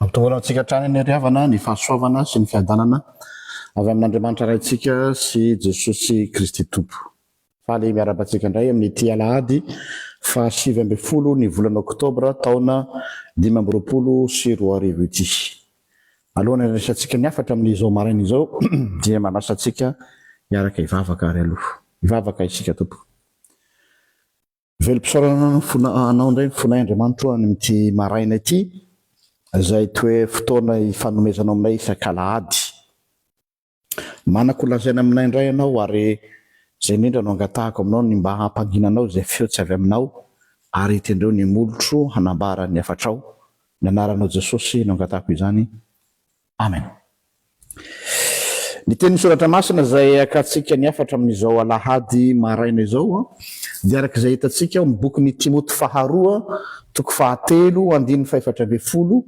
Ampitovoana antsika hatrany anie ry havana ny fahasoavana sy ny fiadanana avy amin'Andriamanitra Raintsika sy Jesosy Kristy Tompo. Faly miarahaba antsika indray amin'ity alahady faha 19 ny volana oktobra taona 2025 ity. Alohan'ny handraisantsika ny hafatra amin'izao maraina izao dia manasa antsika hiaraka hivavaka ary aloha. Hivavaka isika tompoko. Velom-pisaorana ny fona anao indray ny fonay Andriamanitro any amin'ity maraina ity izay toe fotoana ifanomezanao aminay isak'alahady. Manako lazaina aminay indray ianao ary izay indrindra no angatahako aminao ny mba hampanginanao izay feo tsy avy aminao ary tendreo ny molotro hanambara ny hafatrao. Ny anaranao Jesosy no angatahako izany. Amen. Ny tenin'ny Soratra Masina izay akantsika ny hafatra amin'izao alahady maraina izao dia araka izay hitantsika ao amin'ny bokin'i Timoty faharoa toko fahatelo andininy fahefatra ambin'ny folo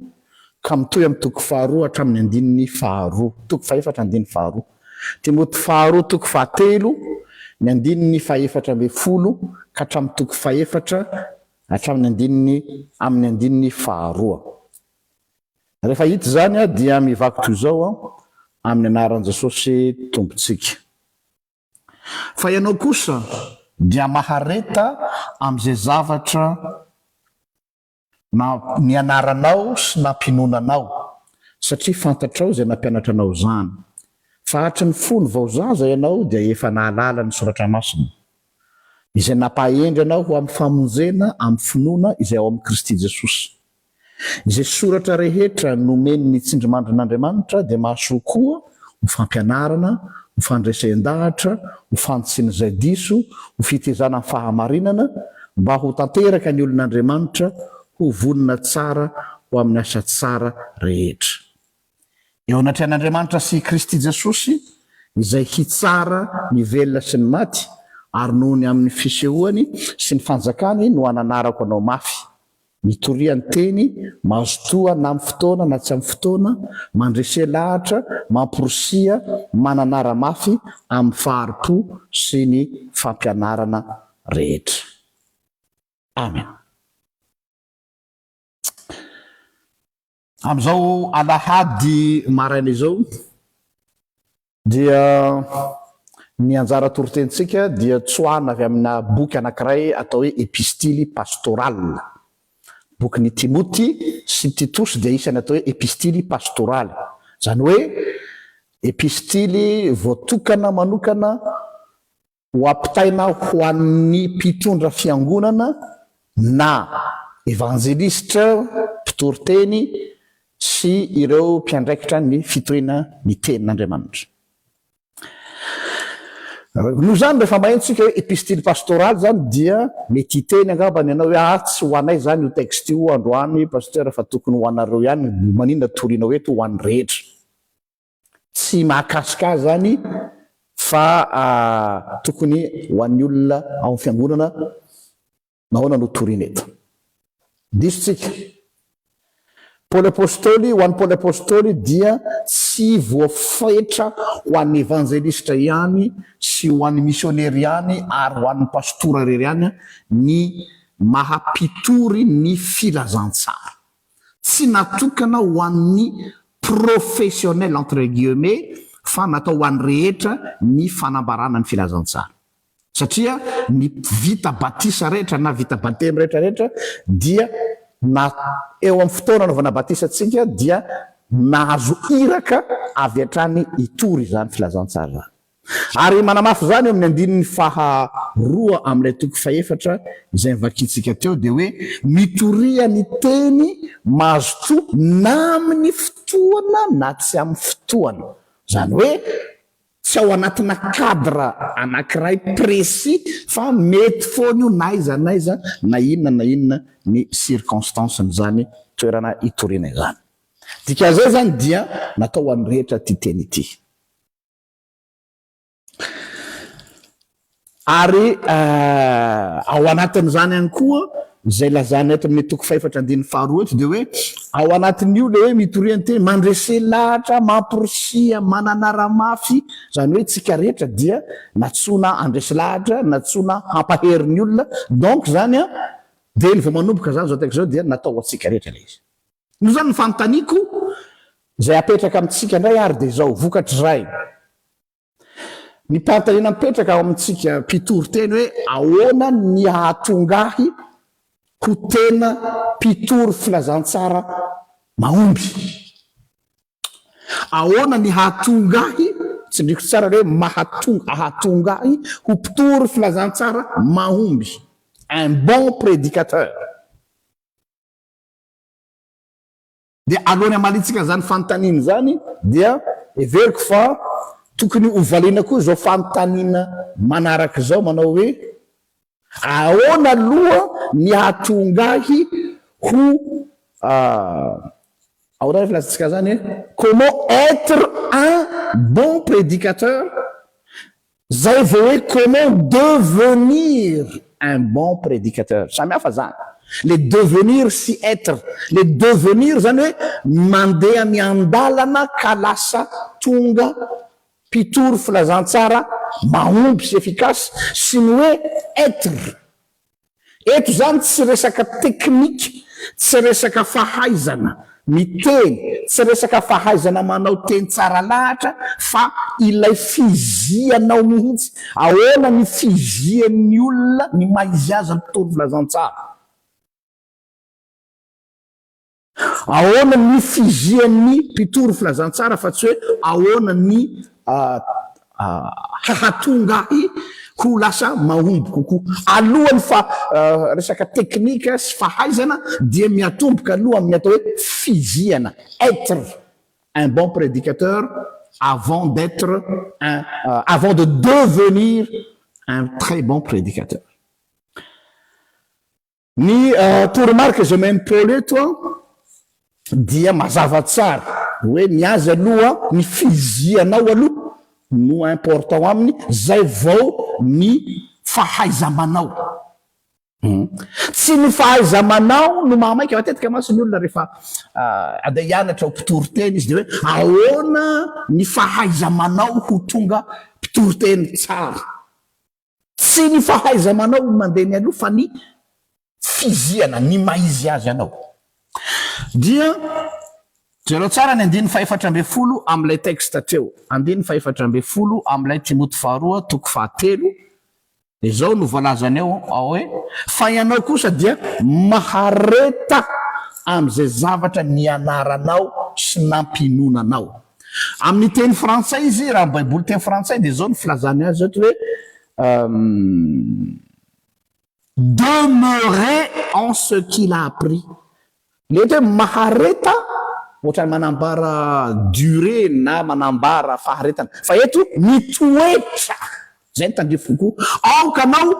ka mitohy amin'ny toko faharoa hatramin'ny andininy faharoa, toko fahefatra andininy faharoa. Timoty faharoa toko fahatelo ny andininy fahefatra ambin'ny folo ka hatramin'ny toko fahefatra hatramin'ny andininy amin'ny andininy faharoa. Rehefa hita izany dia mivaky toy izao aho, amin'ny anaran'i Jesosy Tompontsika. Fa ianao kosa dia mahareta amin'izay zavatra nianaranao sy nampinoana anao, satria fantatrao izay nampianatra anao izany. Fa hatry ny fony vao zaza ianao dia efa nahalala ny Soratra Masina, izay nampahendry anao ho amin'ny famonjena amin'ny finoana izay ao amin'i Kristy Jesosy. Izay soratra rehetra nomen' ny tsindrimandrin'Andriamanitra dia mahasoa koa ho fampianarana, ho fandresen-dahatra, ho fanitsiana izay diso, ho fitezana ny fahamarinana, mba ho tanteraka ny olon'Andriamanitra, ho vonona tsara ho amin'ny asa tsara rehetra. Eo anatrehan'Andriamanitra sy i Kristy Jesosy, izay hitsara ny velona sy ny maty, ary noho ny amin'ny fisehoany sy ny fanjakany no ananarako anao mafy. Mitoria ny teny, mazotoa na amin'ny fotoana na tsy amin'ny fotoana, mandrese lahatra, mamporisia, mananara mafy amin'ny fahari-po sy ny fampianarana rehetra. Amen. Amin'izao alahady maraina izao dia ny anjara toritenintsika dia tsoahina avy amina boky anankiray atao hoe Epistily pastorale. Bokin'i Timoty sy Titosy dia isan'ny atao hoe epistily pastoraly. Izany hoe epistily voatokana manokana Ho ampitaina ho an'ny mpitondra fiangonana na evanjelisitra, mpitory teny sy ireo mpiandraikitra ny fitoriana ny tenin'Andriamanitra. Noho izany, rehefa maheno tsika hoe epistily pastoraly izany dia mety hiteny angambany ianao hoe ah tsy ho anay izany io texte io androany pasteur fa tokony ho anareo ihany, maninona torianao eto ho an'ny rehetra. Tsy mahakasika ahy izany fa tokony ho an'ny olona ao amin'ny fiangonana nahoana no toriana eto. Diso tsika. Paoly Apostoly, ho an'i Paoly Apostoly dia tsy voafetra ho an'ny evanjelistra ihany sy ho an'ny misionera ihany ary ho an'ny pastora irery ihany ny maha mpitory ny filazantsara. Tsy natokana ho an'ny professionnel entre guillemets fa natao ho an'ny rehetra ny fanambarana ny filazantsara. Satria ny vita batisa rehetra na vita batemy rehetra rehetra dia na eo amin'ny fotoana anaovana batisa antsika dia nahazo iraka avy hatrany hitory izany filazantsara izany. Ary manamafy izany eo amin'ny andininy faha roa amin'ilay toko fahefatra izay novakintsika teo dia hoe mitoria ny teny mazotoa na amin'ny fotoana na tsy amin'ny fotoana. Izany hoe tsy ao anatina cadre anankiray précis fa mety foana io na aiza na aiza na inona na inona ny circonstance-n'izany toerana itoriana izany. Dikan'izay izany dia natao ho an'ny rehetra ity teny ity. Ary ao anatin'izany ihany koa, izay lazaina eto amin'ny toko fahefatra andininy faharoa eto dia hoe ao anatin'io ilay hoe mitoria ny teny, mandrese lahatra, mamporisia, mananara-mafy, izany hoe tsika rehetra dia natsoina handresy lahatra, natsoina hampahery ny olona, donc izany an, dia ny vao manomboka izany izao texte izao dia natao ho antsika rehetra ilay izy. Noho izany ny fanontaniako izay apetraka amintsika indray ary dia izao, vokatr'izay. Ny mpanontaniana mipetraka ao amintsika mpitory teny hoe ahoana ny hahatonga ahy ho tena mpitory filazantsara mahomby? Ahoana ny hahatonga ahy, tsindriko tsara ilay hoe mahatonga, hahatonga ahy ho mpitory filazantsara mahomby, un bon prédicateur. Dia alohan'ny hamaliantsika an'izany fanontaniana izany dia heveriko fa tokony hovaliana koa izao fanontaniana manaraka izao manao hoe, ahoana aloha ny hahatonga ahy ho ahoana ary filazantsika an'izany e? Comment être un bon prédicateur? Zay vao hoe comment devenir un bon prédicateur. Samy hafa zany. Le devenir sy être. Le devenir zany hoe mandeha miandalana ka lasa tonga mpitory filazantsara mahomby sy efficace sy ny hoe être. Eto izany tsy resaka teknika, tsy resaka fahaizana miteny, tsy resaka fahaizana manao teny tsara lahatra fa ilay fizianao mihitsy. Ahoana ny fizian'ny olona ny maha izy azy ny mpitory filazantsara? Ahoana ny fizian'ny mpitory filazantsara fa tsy hoe ahoana ny hahatonga ahy ho lasa mahomby kokoa. Alohan'ny fa resaka teknika sy fahaizana dia miatomboka aloha amin'ny atao hoe fiziana, être un bon prédicateur avant d'être un avant de devenir un très bon prédicateur. Ny toromarika izay omen'i Paoly eto dia mazava tsara hoe ny azy aloha ny fizianao aloha no important aminy zay vao ny fahaiza-manao. Tsy ny fahaiza-manao no mahamaika, matetika mantsy ny olona rehefa andeha hianatra ho mpitory teny izy dia hoe ahoana ny fahaiza-manao ho tonga mpitory teny tsara. Tsy ny fahaiza-manao no mandeha mialoha fa ny fiziana, ny maha izy azy anao. Dia jereo tsara ny andininy fahefatra ambin'ny folo amin'ilay texte teo. Andininy fahefatra ambin'ny folo amin'ilay Timoty faharoa toko fahatelo. Izao no voalazany ao hoe, fa ianao kosa dia mahareta amin'izay zavatra nianaranao sy nampinoana anao. Amin'ny teny frantsay izy, raha ny baiboly teny frantsay dia izao no filazany azy eto hoe demeurer en ce qu'il a appris. Le eto hoe mahareta ohatran'ny manambara durée na manambara faharetana fa eto mitoetra. Izay no tandrify kokoa. Aoka anao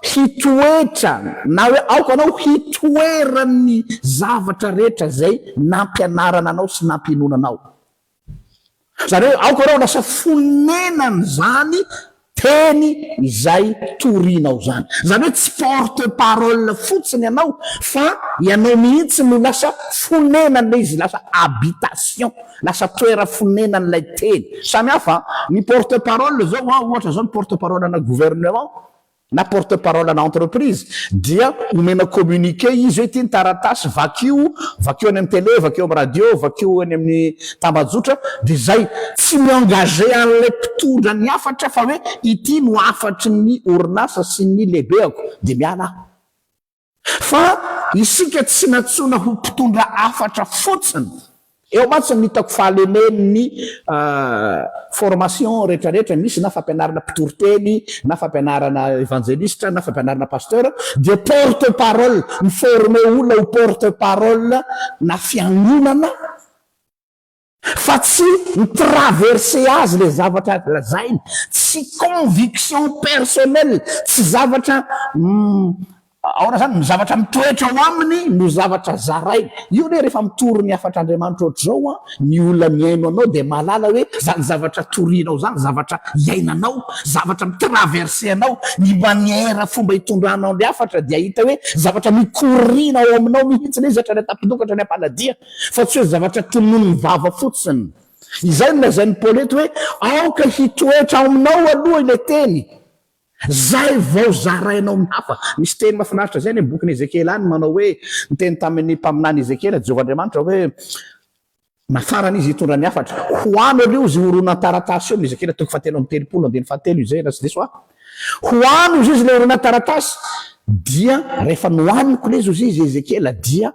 hitoetra na hoe aoka anao hitoeran'ny zavatra rehetra izay nampianarana anao sy nampinoana anao. Izany hoe aoka anao lasa fonenan'izany teny izay torianao izany. Izany hoe tsy porte parole fotsiny ianao fa ianao mihitsy no lasa fonenan'ilay izy, lasa habitation. Lasa toeram-fonenan'ilay teny. Samy hafa an! Ny porte parole zao an, ohatra zao ny porte parole ana gouvernement na porte parole ana entreprise dia omena communiqué izy hoe ity ny taratasy vakio, vakio any amin'ny télé, vakio amin'ny radio, vakio eny amin'ny tambajotra dia zay. Tsy mi-engager an'ilay mpitondra ny hafatra fa hoe ity no hafatry ny orinasa sy ny lehibeako dia miala aho. Fa isika tsy nantsoina ho mpitondra hafatra fotsiny. Eo mantsy no hitako fahalemen'ny formation rehetrarehetra misy na fampianarana mpitoriteny na fampianarana evanjelistra na fampianarana pasteur dia porte parole, mi-former olona ho porte parole na fiangonana Fa tsy mi-traverser azy le zavatra lazainy, tsy conviction personnelle, tsy zavatra Ahoana zany? Ny zavatra mitoetra ao aminy no zavatra zarainy. Io anie rehefa mitory ny hafatr'Andriamanitra ohatr'izao an, ny olona mihaino anao dia mahalala hoe zany zavatra torianao zany zavatra iainanao, zavatra mi-traverser anao, ny manière fomba itondranao ny hafatra dia hita hoe zavatra mikoriana ao aminao mihitsy ilay izy hatrany an-tampon-doha ka hatrany am-paladia fa tsy hoe zavatra tononin'ny vava fotsiny. Izay no lazain'i Paoly eto hoe aoka hitoetra ao aminao aloha ilay teny. Zay vao zarainao amin'ny hafa. Misy teny mahafinaritra zay any amin'ny bokin'i Ezekiela any manao hoe, niteny tamin'ny mpaminany Ezekiela Jehovah Andriamanitra hoe, nafarana izy hitondra ny hafatra. Hohano aloha izy horonan-taratasy io, amin'ny Ezekiela toko fahatelo amby telopolo andininy fahatelo izay raha tsy diso aho. Hohano izy ilay horonan-taratasy, dia rehefa nohaniko ilay izy hozy izy Ezekiela dia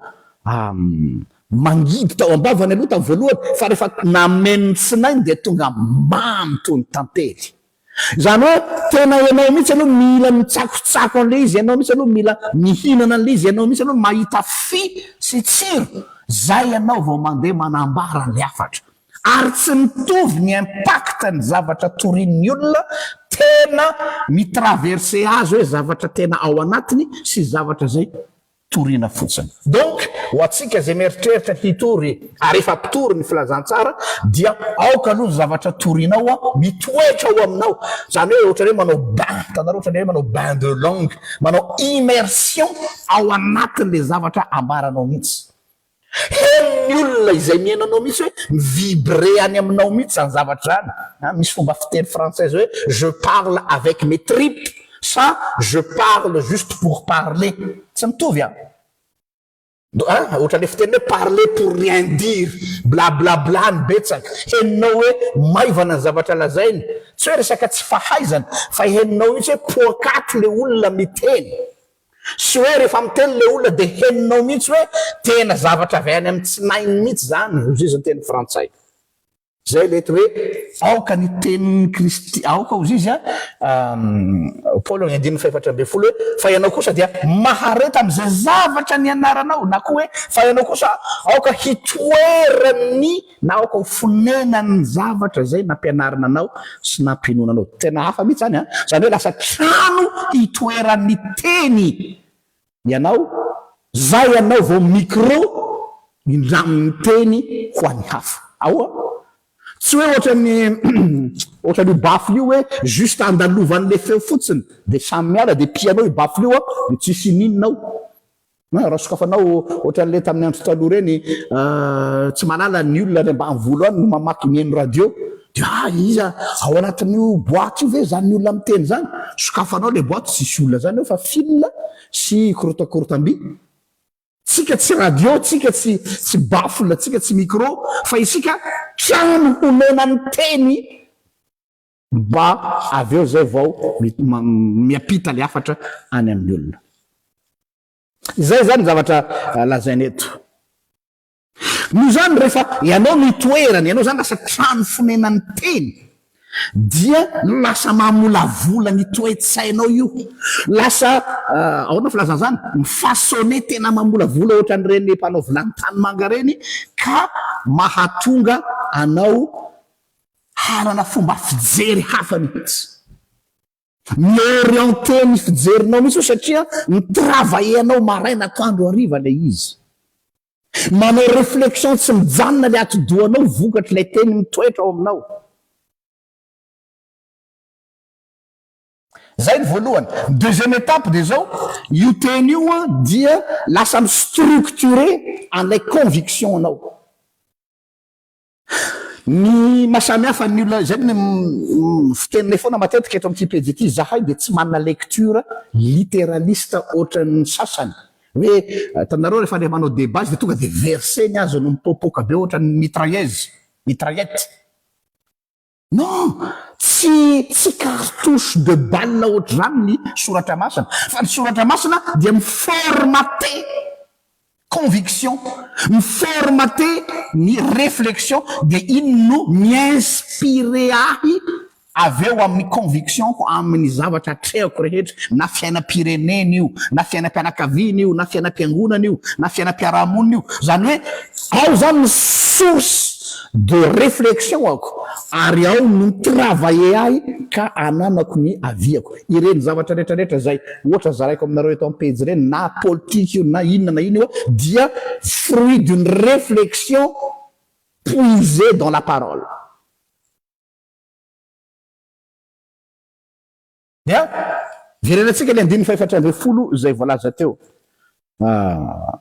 mangidy tao am-bavany aloha tamin'ny voalohany, fa rehefa nameno ny tsinainy dia tonga mamy toy ny tantely. Izany hoe tena ianao mihitsy aloha mila mitsakotsako an'ilay izy, ianao mihitsy aloha mila mihinana an'ilay izy, ianao mihitsy aloha mahita fy sy tsiro, zay ianao vao mandeha manambara an'ilay hafatra. Ary tsy mitovy ny impact ny zavatra torian'ny olona tena mi-traverser azy hoe zavatra tena ao anatiny sy zavatra izay toriana fotsiny. Donc ho antsika izay mieritreritra hitory ary efa mpitory ny filazantsara dia aoka aloha ny zavatra torinao mitoetra ao aminao. Izany hoe ohatran'ny hoe manao bain, hitanareo ohatran'ny hoe manao bain de langue, manao immersion ao anatin'ilay zavatra ambaranao mihitsy. Henon'ny olona izay mihaino anao mihitsy hoe mi-vibrer any aminao mihitsy izany zavatra izany. Misy fomba fiteny frantsay izay hoe je parle avec mes tripes sa je parle juste pour parler. Tsy mitovy an! Ohatran'ilay fiteny hoe parler pour rien dire, blablabla ny betsaka. Henonao hoe maivana ny zavatra lazainy. Tsy hoe resaka tsy fahaizana fa henonao mihitsy hoe poakaty ilay olona miteny. Sy hoe rehefa miteny le olona dia henonao mihitsy hoe tena zavatra avy any amin'ny tsinainy mihitsy izany, hoy izy ny teny frantsay. Izay ilay eto hoe aoka ny tenin'i Kristy, aoka hoy izy Paoly amin'ny andininy faha-14 hoe fa ianao kosa dia mahareta amin'izay zavatra nianaranao, na koa hoe fa ianao kosa aoka hitoeran'ny na aoka ho fonenan'ny zavatra izay nampianarina anao sy nampinoana anao. Tena hafa mihitsy izany an! Izany hoe lasa trano hitoeran'ny teny ianao, zay ianao vao micro indramin'ny teny ho an'ny hafa. Ao an! Tsy hoe ohatran'ny ohatran'io baffle io hoe juste andalovan'ilay feo fotsiny dia samy miala dia pihanao io baffle io an, dia tsisy ininona ao. Raha sokafanao ohatran'ilay tamin'ny andro taloha ireny, tsy mahalala ny olona any ambanivolo any no mamaky mihaino radio, dia ah iza ao anatin'io boite io ve izany olona miteny izany? Sokafanao ilay boite, tsisy olona izany ao fa fil sy korotakorotam-by. Tsika tsy radio, tsika tsy tsy baffle, tsika tsy micro, fa isika trano honenan'ny teny mba avy eo izay vao miampita ilay hafatra any amin'ny olona. Izay izany ny zavatra lazaina eto. Noho izany rehefa ianao no itoerana, ianao izany lasa trano fonenan'ny teny, dia lasa mamolavola ny toe-tsainao io. Lasa, ahoana ny filazana izany? Mi-façonner, tena mamolavola ohatran'ireny mpanao vilany tanimanga ireny ka mahatonga anao hanana fomba fijery hafa mihitsy. Mi-orienter ny fijerinao mihitsy io satria mi-travailler anao maraina atoandro hariva ilay izy. Manao réflexion tsy mijanona ilay atidohanao vokatr'ilay teny mitoetra ao aminao. Zay ny voalohany. Ny deuxième étape dia zao, io teny io dia lasa mi-structurer an'ilay conviction anao. Ny maha samy hafa ny olona, izay ny fiteninay foana matetika eto amin'ity pejy ity, izahay dia tsy manana lecture littéraliste ohatran'ny sasany. Hoe hitanareo rehefa le manao débat izy dia tonga dia verset ny azy no mipoapoaka be ohatran'ny mitrailleuse, mitraillette. Non! Tsy tsy cartouche de balle ohatr'izany ny soratra masina, fa ny soratra masina dia mi-formater conviction, mi-formater ny réflexion, dia iny no mi-inspirer ahy avy eo amin'ny conviction-ko amin'ny zavatra atrehako rehetra, na fiainam-pirenena io, na fiainam-pianakaviana io, na fiainam-piangonana io, na fiainam-piarahamonina io, izany hoe ao izany ny source. de réflexion-ako ary ao no mi-travailler ahy ka ananako ny avis-ako. Ireny zavatra rehetra rehetra izay ohatra zaraiko aminareo eto am-pejy ireny na politika io na inona na inona io dia fruit d'une réflexion puisée dans la parole. Dia verenantsika ilay andininy fahefatra ambin'ny folo izay voalaza teo. Ah.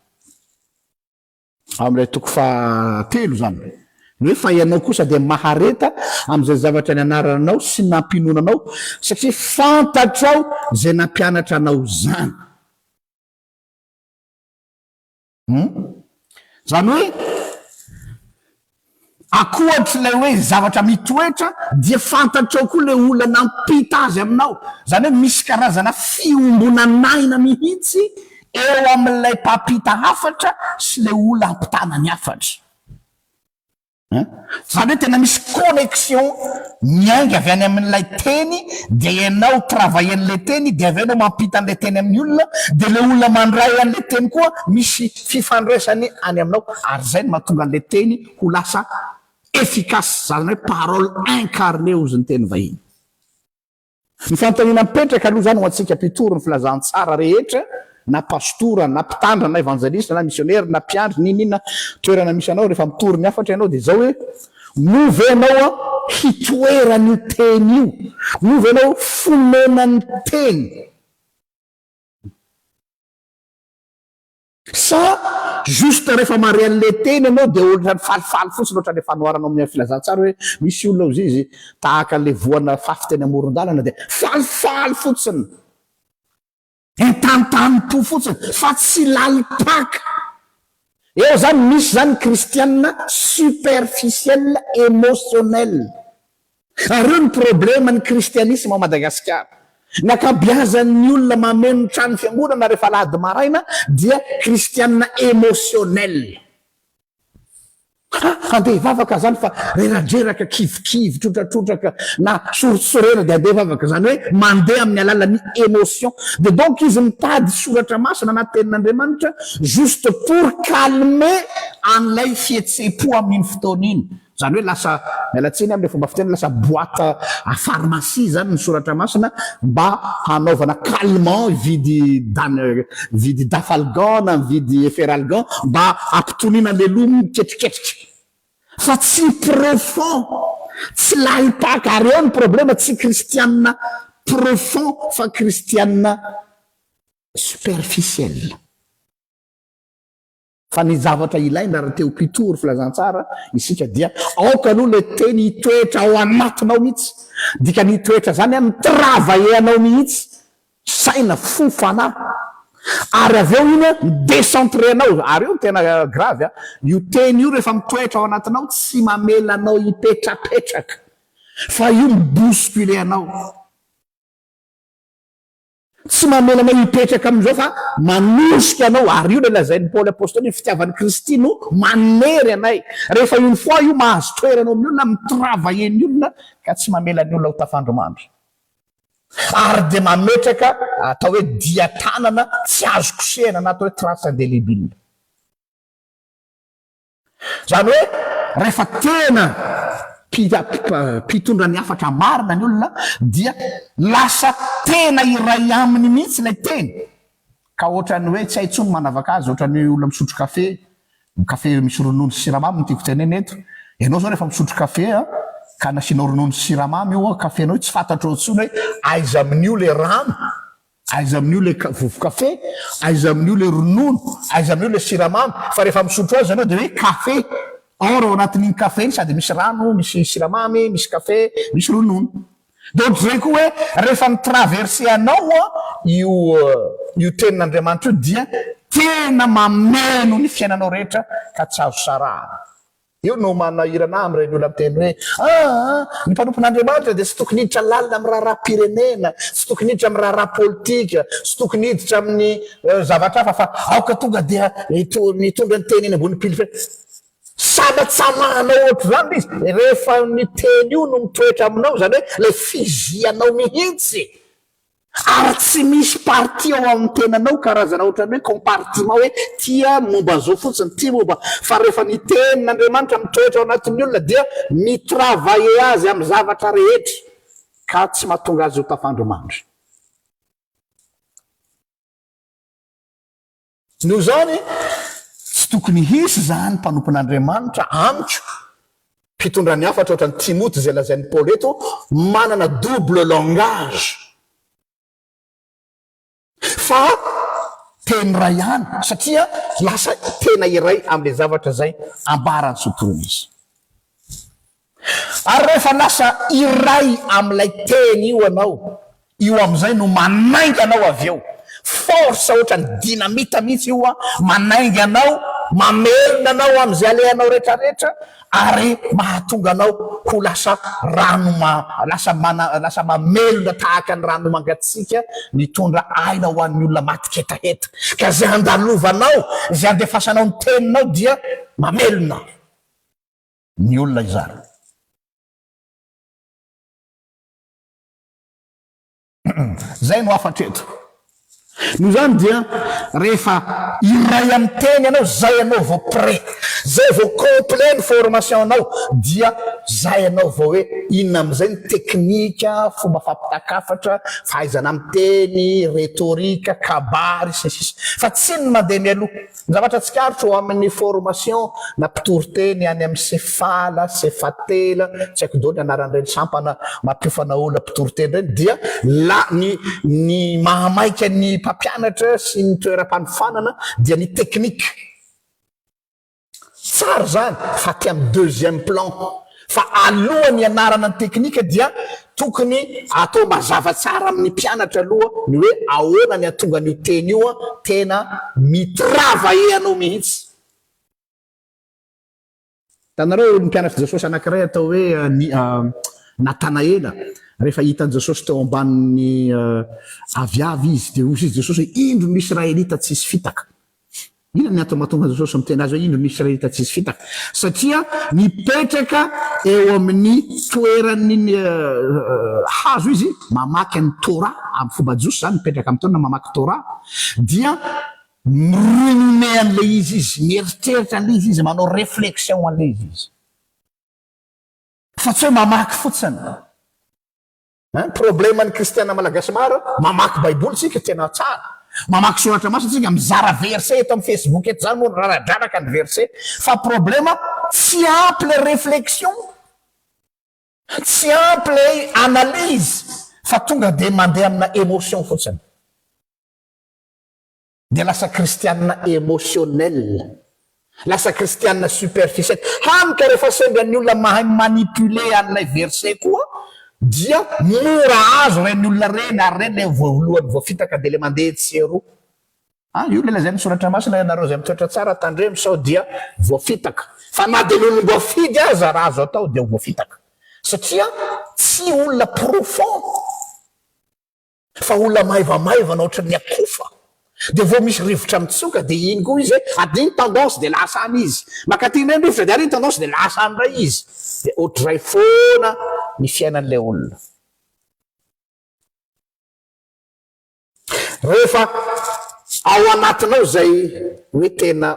Amin'ilay toko fahatelo izany. Ny hoe fa ianao kosa dia mahareta amin'izay zavatra nianaranao sy nampinoana anao, satria fantatrao izay nampianatra anao izany. Hum. Izany hoe akoatr'ilay hoe zavatra mitoetra dia fantatrao koa ilay olona nampita azy aminao. Izany hoe misy karazana fiombonan'aina mihitsy eo amin'ilay mpampita hafatra sy ilay olona ampitana ny hafatra. An? Izany hoe tena misy connexion miainga avy any amin'ilay teny dia ianao travailler-n'ilay teny dia avy eo ianao mampita an'ilay teny amin'ny olona dia ilay olona mandray an'ilay teny koa misy fifandraisany any aminao ary izay no mahatonga an'ilay teny ho lasa efficace, izany hoe parole incarnée hozy ny teny vahiny. Ny fanontaniana mipetraka aloha izany ho antsika mpitory ny filazantsara rehetra, na pastora, na mpitandrina, na evanjelista, na misionera, na mpiandry, n'inon'inona toerana misy anao, rehefa mitory ny hafatra ianao dia izao hoe, moa ve ianao hitoeran'io teny io? Moa ve ianao fonenan'ny teny? Sa juste rehefa mahare an'le teny ianao dia ohatran'ny falifaly fotsiny ohatran'le fanoharana ao amin'ny filazantsara hoe misy olona hozy izy tahaka an'le voa nafafy teny amoron-dalana dia falifaly fotsiny, entanitanim-po fotsiny fa tsy lalim-paka. Eo zany misy zany kristianina superficiel emotionnel. Ary io ny problème ny kristianisme ao Madagasikara. Ny ankabiazan'ny olona mameno ny trano fiangonana rehefa alahady maraina dia kristianina emotionnel. Ha, handeha hivavaka zany fa reradreraka, kivikivy, trotratrotraka na sorotsorena dia handeha hivavaka. Zany hoe mandeha amin'ny alalan'ny emotion. Dia donc izy mitady soratra masina na tenin'Andriamanitra juste pour calmer an'ilay fihetseham-po amin'iny fotoana iny. Izany hoe lasa, miala tsiny amin'ilay fomba fiteny, lasa boite à pharmacie izany ny soratra masina mba hanaovana calmant, hividy dan, mividy dafalgan na mividy efferalgan mba hampitoniana an'ilay loha miketriketrika. Fa tsy profond, tsy lalim-paka, ary eo ny problema, tsy kristianina profond fa kristianina superficiel. Fa ny zavatra ilaina raha te ho mpitory filazantsara isika dia aoka aloha ilay teny hitoetra ao anatinao mihitsy. Dikan'ny hitoetra izany an, mi-travailler anao mihitsy, saina, fo, fanahy. Ary avy eo iny an, mi-decentrer anao, ary io no tena grave an, io teny io rehefa mitoetra ao anatinao tsy mamela anao hipetrapetraka fa io mi-bousculer anao. Tsy mamela anao hipetraka amin'izao fa manosika anao, ary io ilay lazain'i Paoly Apostoly hoe fitiavan'i Kristy no manery anay. Rehefa une fois io mahazo toerana ao amin'ny olona, mi-travailler ny olona ka tsy mamela ny olona ho tafandrimandry. Ary dia mametraka atao hoe dian-tanana tsy azo kosehina na atao hoe trace indelébile. Izany hoe rehefa tena mpitondra ny hafatra marina ny olona dia lasa tena iray aminy mihitsy ilay teny ka ohatran'ny hoe tsy hay intsony manavaka azy, ohatran'ny olona misotro kafe, kafe misy ronono sy siramamy no tiako tenenina eto, ianao izao rehefa misotro kafe ka nasianao ronono sy siramamy io kafenao io tsy fantatrao intsony hoe aiza amin'io ilay rano. Aiza amin'io le vovo-kafe, aiza amin'io le ronono, aiza amin'io le siramamy, fa rehefa misotro azy ianao dia hoe kafe, or ao anatin'iny kafe iny sady misy rano, misy siramamy, misy kafe, misy ronono. Dia ohatr'izay koa hoe rehefa mi-traverser anao io io tenin'Andriamanitra io dia tena mameno ny fiainanao rehetra ka tsy azo sarahana. Io no manahirana ahy amin'ireny olona miteny hoe, Aa, ny mpanompon'Andriamanitra dia tsy tokony hiditra lalina amin'ny raharaham-pirenena, tsy tokony hiditra amin'ny raharaha politika, tsy tokony hiditra amin'ny zavatra hafa fa aoka tonga dia mitondra ny teny eny ambony pilipitra. Samatsamanao ohatr'izany ilay izy. Rehefa ny teny io no mitoetra aminao, izany hoe ilay fizianao mihitsy. Ary tsy misy partie ao amin'ny tenanao karazana ohatran'ny hoe compartiment hoe tia momba an'izao fotsiny, tia momba, fa rehefa ny tenin'Andriamanitra mitoetra ao anatin'ny olona dia mi-travailler azy amin'ny zavatra rehetra ka tsy mahatonga azy ho tafandrimandry. Noho izany, tsy tokony hisy izany mpanompon'Andriamanitra amiko, mpitondra ny hafatra ohatran'i Timoty izay lazain'i Paoly eto, manana double langage. Fa teny iray ihany, satria lasa tena iray amin'ilay zavatra izay ambarany sy toriny izy. Ary rehefa lasa iray amin'ilay teny io ianao, io amin'izay no manainga anao avy eo. Force ohatran'ny dynamite mihitsy io an, manainga anao, mamelona anao amin'izay alehanao rehetrarehetra ary mahatonga anao ho lasa rano lasa mana lasa mamelona tahaka ny rano mangatsiaka mitondra aina ho an'ny olona maty ketaheta. Ka izay andalovanao, izay andefasanao ny teninao dia mamelona. ny olona izany. Izay no hafatra eto. Noho izany dia rehefa iray amin'ny teny ianao, zay ianao vao prêt, zay vao complet ny formation-nao, dia zay ianao vao hoe inona amin'izay ny teknika, fomba fampitan-kafatra, fahaizana miteny, rhétorique, kabary, sy ny sisa. Fa tsy ny mandeha mialoha. Ny zavatra tsikaritro ao amin'ny formation na mpitoriteny any amin'ny sefala, sefatela, tsy haiko daholo ny anaran'ireny sampana mampiofana olona mpitoriteny ireny dia la ny ny mahamaika ny mpampianatra sy ny toeram-panofanana dia ny technique. Tsara izany fa aty amin'ny deuxième plan. Fa alohan'ny hianarana ny teknika dia tokony atao mazava tsara amin'ny mpianatra aloha ny hoe ahoana ny hahatonga an'io teny io tena mi-travailler anao mihitsy. Hitanareo ny mpianatr'i Jesosy anankiray atao hoe Natanaela, rehefa hitan'i Jesosy teo ambanin'ny aviavy izy dia hoy izy Jesosy hoe indro ny Israelita tsisy fitaka. Inona ny antony mahatonga an'i Jesosy miteny azy hoe indro ny Israelita tsisy fitaka? Satria mipetraka eo amin'ny toeran'ny hazo izy, mamaky an'ny Torah, amin'ny fomba jiosy izany, mipetraka amin'ny toerana mamaky Torah, dia mi-ruminer an'ilay izy izy, mieritreritra an'ilay izy izy, manao réflexion an'ilay izy izy. Fa tsy hoe mamaky fotsiny. Ein, problème ny kristiana malagasy maro, mamaky baiboly tsika, tena tsara, mamaky soratra masina tsika, mizara verset eto am facebook eto zany moa raradraraka ny verset, fa problème tsy ampy le réflexion, tsy ampy le analyse fa tonga de mandeha amina émotion fotsiny. Dia lasa kristianina émotionnel, lasa kristianina superficiel, hany ka rehefa sendra ny olona mahay mi-manipuler an'ilay verset koa dia mora azo ireny olona ireny ary ireny ilay voalohany voafitaka dia ilay mandeha etsy sy eroa. Ah, io ilay lazain'ny soratra masina, ianareo izay mitoetra tsara tandremo sao dia voafitaka. Fa na dia ny olom-boafidy aza raha azo atao dia ho voafitaka. Satria tsy olona profond. Fa olona maivamaivana ohatran'ny akofa dia vao misy rivotra mitsoka dia iny koa izy hoe aty ny tendance dia lasa any izy, makaty indray ny rivotra dia ary ny tendance dia lasa any indray izy, dia ohatr'izay foana ny fiainan'ilay olona. Rehefa ao anatinao izay hoe tena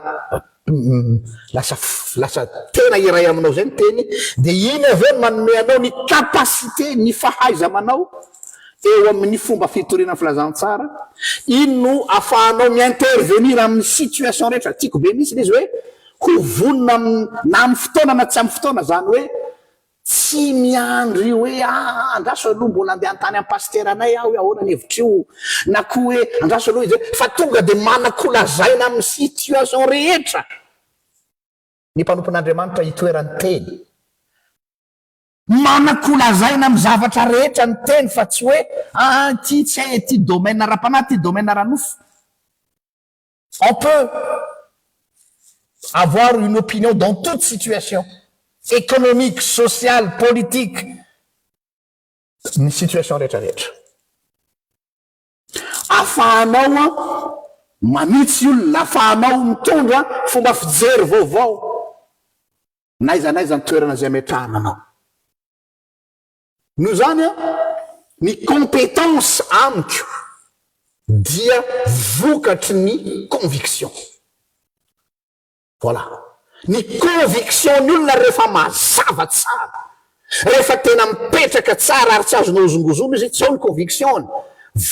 lasa lasa tena iray aminao izay ny teny dia iny avy eo no manome anao ny capacité, ny fahaiza-manao eo amin'ny fomba fitoriana ny filazantsara, iny no afahanao mi-intervenir amin'ny situation rehetra, tiako be mihitsy ilay izy hoe ho vonona amin'ny na amin'ny fotoana na tsy amin'ny fotoana, izany hoe Tsy miandry hoe aa andraso aloha mbola andeha hanontany an'i pasiteranay aho hoe ahoana ny hevitr'io na koa hoe andraso aloha izy fa tonga dia manan-kolazaina amin'ny situation rehetra ny mpanompon'Andriamanitra hitoeran'ny teny. Manan-kolazaina amin'ny zavatra rehetra ny teny fa tsy hoe aa ity tsy hay ity domaine ara-panahy ity domaine ara-nofo. On peut avoir une opinion dans toute situation, économique, sociale, politique, ny situation rehetra rehetra. Afahanao manitsy olona, afahanao mitondra fomba fijery vaovao, n'aiza n'aiza ny toerana izay ametrahana anao. Noho izany, Ny compétence amiko dia vokatry ny conviction. Voilà. Ny conviction ny olona rehefa mazava tsara, rehefa tena mipetraka tsara ary tsy azonao hozongozona izy, tsy ao ny conviction-ny,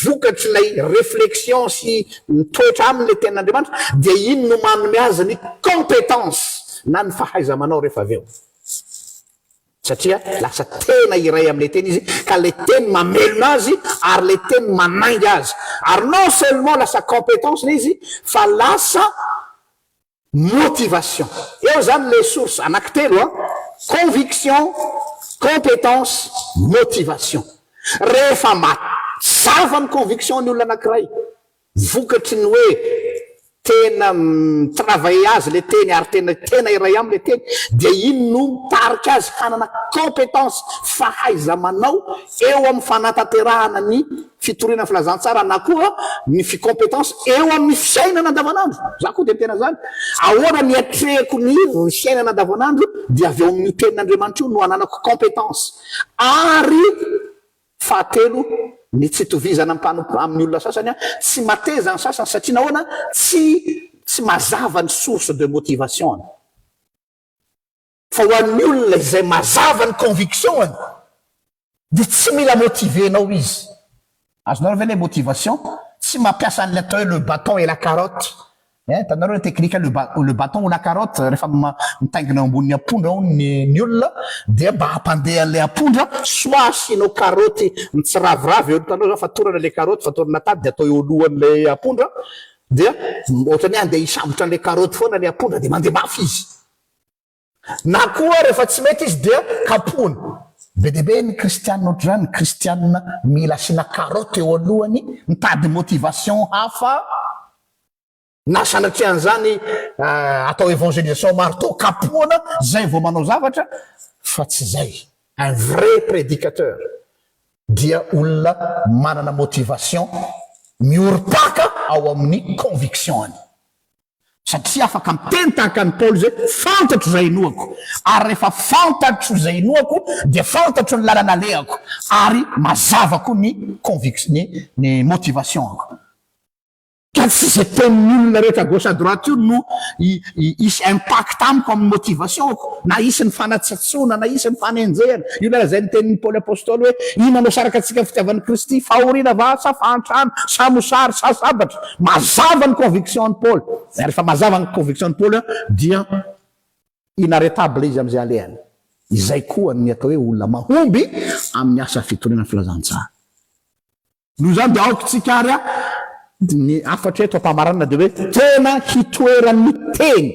vokatr'ilay réflexion sy mitoetra aminy ilay tenin'Andriamanitra, dia iny no manome azy ny compétence na ny fahaiza-manao rehefa avy eo. Satria lasa tena iray amin'ilay teny izy, ka ilay teny mamelona azy ary ilay teny manainga azy. Ary non seulement lasa compétence ilay izy fa lasa motivation. Eo izany ilay source anankitelo an, conviction, compétence, motivation. Rehefa mazava ny conviction ny olona anankiray, Vokatry ny hoe tena mi-travailler azy ilay teny ary tena tena iray aminy ilay teny dia iny no mitarika azy hanana compétence, fahaiza-manao eo amin'ny fanatanterahana ny fitoriana ny filazantsara na koa ny fi compétence eo amin'ny fiainana andavanandro. Za koa dia tena zany. Ahoana ny atrehiko ny fiainana andavanandro dia avy eo amin'io tenin'Andriamanitra io no ananako compétence. Ary Fahatelo, ny tsy itovizana mpanompo amin'ny olona sasany, tsy mateza ny sasany satria nahoana? Tsy tsy mazava ny source de motivation-ny. Fa ho an'ny olona izay mazava ny conviction-ny dia tsy mila motiver-nao izy. Azonareo ve ilay motivation? Tsy mampiasa an'ilay atao hoe le bâton et la carotte. Eh, hitanareo le technique le ba- le bâton ou la carotte, rehefa mitaingina eo ambonin'ny apondra hono ny ny olona dia mba hampandeha an'ilay apondra, soit asianao carotte mitsiraviravy eo, hitanao zany fatorana le carotte, fatorana tady dia atao eo alohan'ilay apondra, dia ohatran'ny hoe handeha hisambotra an'ilay carotte foana ilay apondra dia mandeha mafy izy. Na koa rehefa tsy mety izy dia kapohina. Be dia be ny kristianina ohatr'izany, kristianina mila asiana carotte eo alohany, mitady motivation hafa, na sanatria an'izany atao évangélisation marteau, kapohana zay vao manao zavatra, fa tsy zay. Un vrai prédicateur dia olona manana motivation miorim-paka ao amin'ny conviction-ny. Satria afaka miteny tahaka an'i Paoly izay, Fantatro izay inoako, ary rehefa fantatro izay inoako, dia fantatro ny lalana alehako, ary mazava koa ny convic-, ny, ny motivation-ko. Ka tsy izay tenin'ny olona rehetra à gauche à droite io no hisy impact amiko amin'ny motivation-ko, na hisy ny fanatsatsoana, na hisy ny fanenjehana. Io ilay lazain'ny tenin'i Paoly Apostoly hoe, Inona no saraka antsika amin'ny fitiavan'i Kristy? Fahoriana va, sa fahantrana, sa mosary, sa sabatra? Mazava ny conviction an'i Paoly. Ary rehefa mazava ny conviction an'i Paoly dia inarrêtable izy amin'izay alehany. Izay koa ny atao hoe olona mahomby amin'ny asa fitoriana ny filazantsara. Noho izany dia aoka isika ary ny hafatra eto am-pamaranana dia hoe tena hitoeran'ny teny.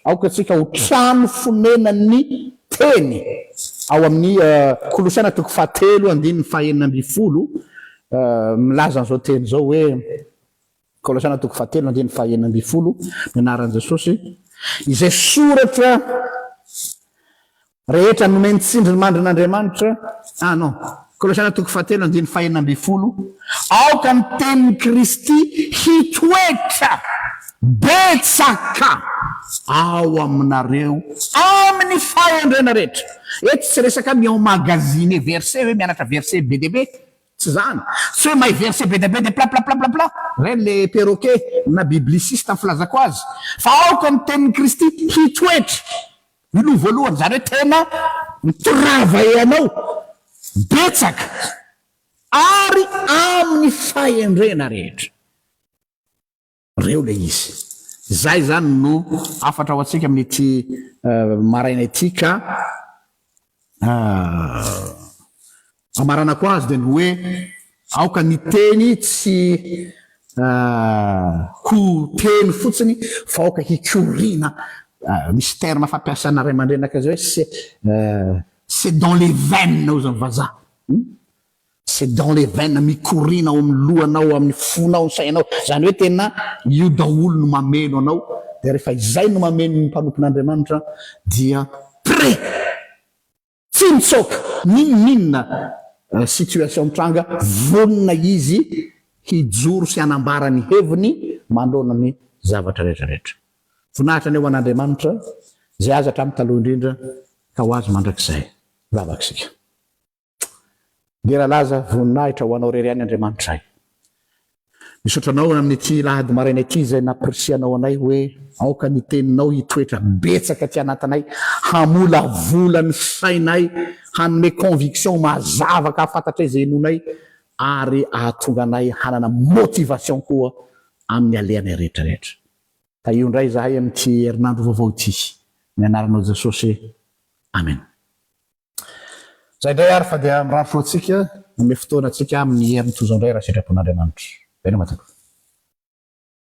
Aoka isika ho trano fonenan'ny teny. Ao amin'ny Kolosiana toko fahatelo andininy fahenina ambin'ny folo milaza an'izao teny izao hoe Kolosiana toko fahatelo andininy fahenina ambin'ny folo, ny anaran'i Jesosy, izay soratra rehetra nomen'ny tsindrimandrin'Andriamanitra, ah non, Kolosiana toko fahatelo andininy fahenina ambin'ny folo, aoka ny tenin'i Kristy hitoetra betsaka ao aminareo amin'ny fahendrena rehetra. Eto tsy resaka mi-emmagasiner verset hoe mianatra verset be dia be. Tsy zany. Tsy hoe mahay verset be dia be dia plaplaplaplapla. Reny le perroquet na bibliciste ny filazako azy. Fa aoka ny tenin'i Kristy hitoetra. Io no voalohany. Izany hoe tena mi-travailler anao betsaka ary amin'ny fahendrena rehetra. Reo ilay izy. Izay izany no hafatra ho antsika amin'ity maraina ity ka amaranako azy dia ny hoe aoka ny teny tsy ho teny fotsiny fa aoka hikoriana. Misy terme fampiasana ray aman-dreny anakay zay hoe c'est c'est dans les veines hozy ny vazaha. C'est dans les veines, mikoriana ao amin'ny lohanao, amin'ny fonao, ny sainao. Izany hoe tena io daholo no mameno anao. Dia rehefa izay no mameno ny mpanompon'Andriamanitra dia prêt, tsy mitsoaka, n'inon'inona situation mitranga, vonona izy hijoro sy hanambara ny heviny manoloana ny zavatra rehetra rehetra. Voninahitra anie ho an'Andriamanitra, izay azy hatramin'ny taloha indrindra ka ho azy mandrakizay. Vavaka isika. Dera laza voninahitra ho anao irery ihany Andriamanitray. Misaotra anao amin'ity lahady maraina ity izay nampirisihanao anay hoe aoka ny teninao hitoetra betsaka aty anatinay, hamolavola ny sainay, hanome conviction mazava ka hahafantatray izay inoanay ary ahatonga anay hanana motivation koa amin'ny alehanay rehetra rehetra. Tahio indray izahay amin'ity herinandro vaovao ity. Ny anaranao Jesosy. Amen. Zay indray ary fa dia mirary soa antsika, manome fotoana antsika amin'ny herin'ny tozo indray raha sitrapon'Andriamanitra. Veloma tompoko.